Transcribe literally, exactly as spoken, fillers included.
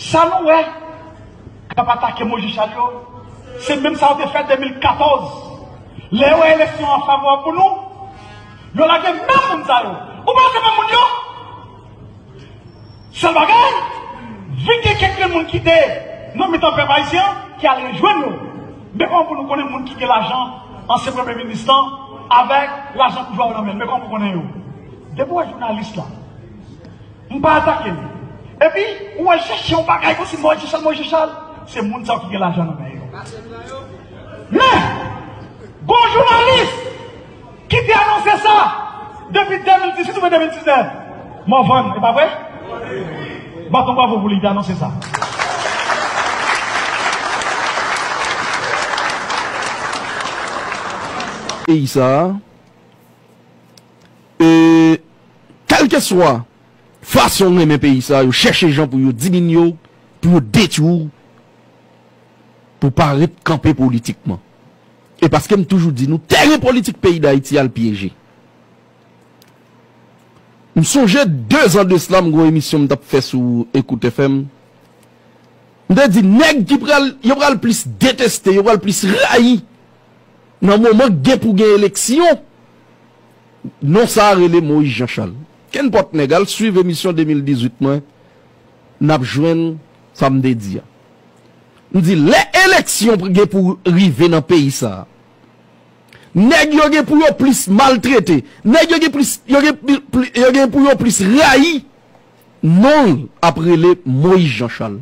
Sa nou wè k ap atake Moyiz Jan Chal yo, se menm sa yo te fè de mil katòz. Lè yo wè eleksyon an favorab pou nou, yo lage menm moun sa yo. Ou pa wè se menm moun yo? Sèl bagay, vin gen kèk grenn moun ki te nan mitan pèp ayisyen an ki al rejwenn yo. Men kòman pou nou konnen moun ki gen lajan ansyen premye minis lan avèk lajan boujwa yo nan men l? Men kòman pou konnen yo? Depi w wè jounalis la, m pa atake l. Epi, ou al chèche yon bagay kòmsi Moyiz Jan Chal, Moyiz Jan Chal, se moun sa yo ki gen lajan nan men yo. Men, gon jounalis ki te anonse sa depi de mil dizuit oubyen de mil diznèf. Morvan, e pa vre? Bat yon bravo pou li, li te anonse sa. Peyi sa a, e, kèlkeswa fason w renmen peyi sa a, yo chèche jan pou yo diminye w, pou yo detwi w, pou w pa ret kanpe politikman. E paske m toujou di nou, teren politik peyi Dayiti a l pyeje. M sonje de zan de sila, m gen yon emisyon m t ap fè sou Ekout F M. M te di, nèg ki pral, yo pral plis deteste, yo pral plis rayi nan moman k gen pou gen eleksyon, non sa a rele Moyiz Jan Chal. Kenpòt nèg, al swiv emisyon de mil dizuit mwen, n ap jwenn sa m te di a. M di, lè eleksyon gen pou rive nan peyi sa a, nèg yo gen pou yo plis maltrete, nèg yo gen plis, yo gen pli-, pli-, yo gen pou yo plis rayi, non l ap rele Moyiz Jan Chal.